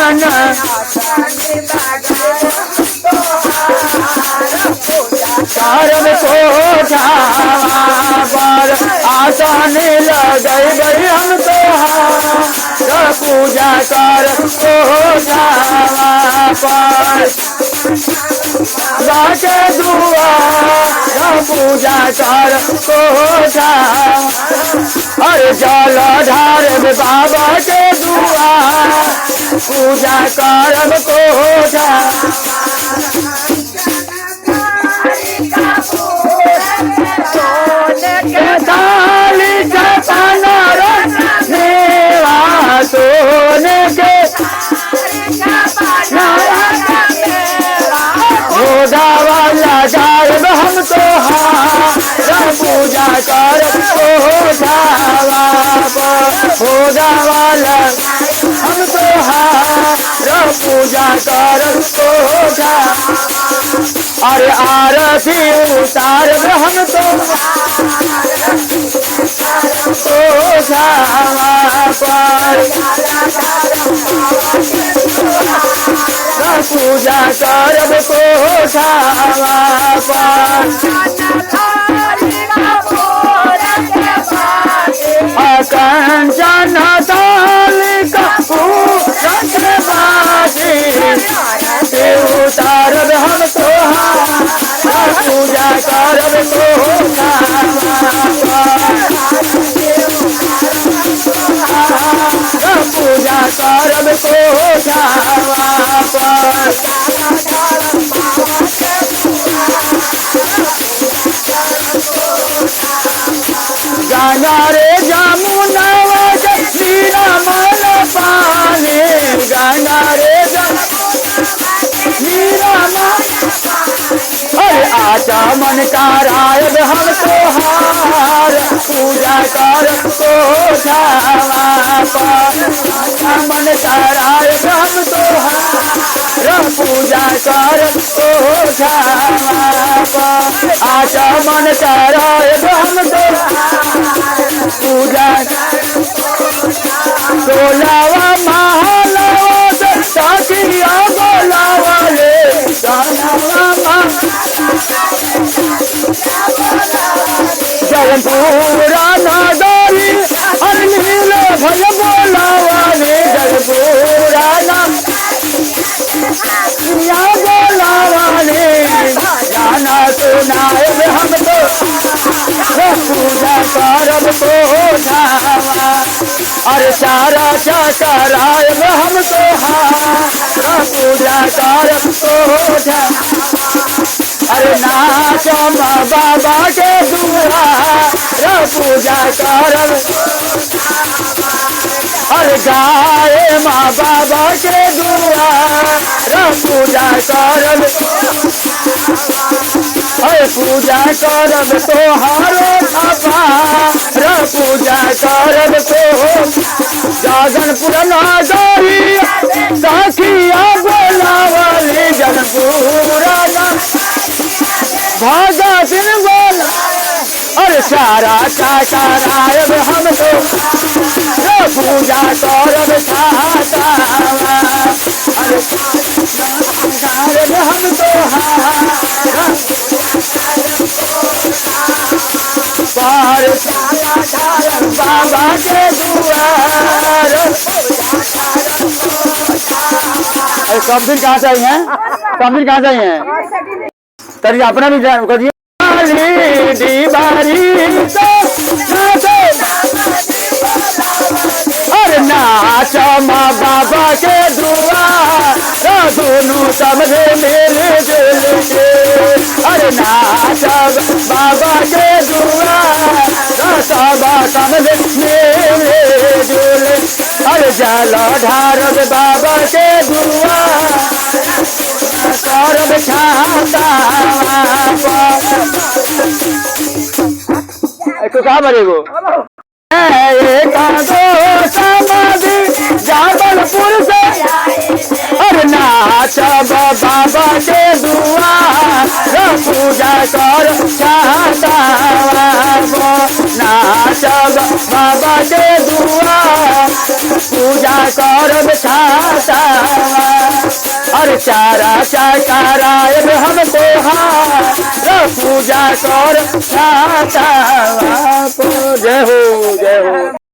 आसन करब कोठावा पर आसन लगैबै हम तोहार पूजा कर कोठावा पर बाके दुआर पूजा कर कोठावा अरे जल ढारब बाबा के दुआर पूजा करब कोठा थाली जपन मेवा सोने के भोगावा लगायब हम तोहार पूजा करब कोठावा पर भोगावा हम तोहार पूजा करब कोठा अरे आरती उतारब हम तो कोठावा पर पूजा करब कोठावा पर कंचन तालिका पूरन बाजी उतारब हम तोहार पूजा करब कोठावा पूजा करब कोठावा पर गंगा रे जमुनावा के नीरा मन पानी गंगा रे नीरा मन अरे आचा मन करायब हम तोहार पूजा कर कोठावा पर आचा मन करायब हम तोहार पूजा कर कोठावा पर आचा मन करायब हम तोहार पूजा सोलावा महालावा से साखिया बोलावा ले सोलावा जलपुरा नादारी हर नील भल बोलावा ले जलपुरा ना बोलावा ले गाना सुनाए हम तो पूजा करब कोठावा अरे सारा चकरायब हम तोहार पूजा करब कोठा अरे नाचम बाबा के दुआर पूजा करब अरे गाए माँ बाबा के दुआर पूजा करब अरे पूजा करब तोहारो अपार पूजा करब तो जागनपुर नागरी साखिया बोलावली जनपुर भागा सिंह बोला अरे सारा चाचारायब हम तो पूजा करब छाता अरे करब हम तो पार बाबा के दुआर। अरे सब दिन कहाँ से आई हैं? सब दिन कहाँ से आई हैं? तरी अपना भी कर दिया। अरे नाच माँ बाबा के दुआर दोनों समझे मेरे दिल के। अरे नाच बाबा के दुआर सब समझे मेरे दिल। अरे जल ढारब बाबा के दुआर करब छाता। कहाँ बरेगो समाधि जाबलपुर से। अरे नाचब बाबा के दुआर पूजा कर छाता। नाचब बाबा के दुआर पूजा करब छातावा। अरे चारा चकरायब हम तोहार पूजा कर छातावा। जय हो जय हो।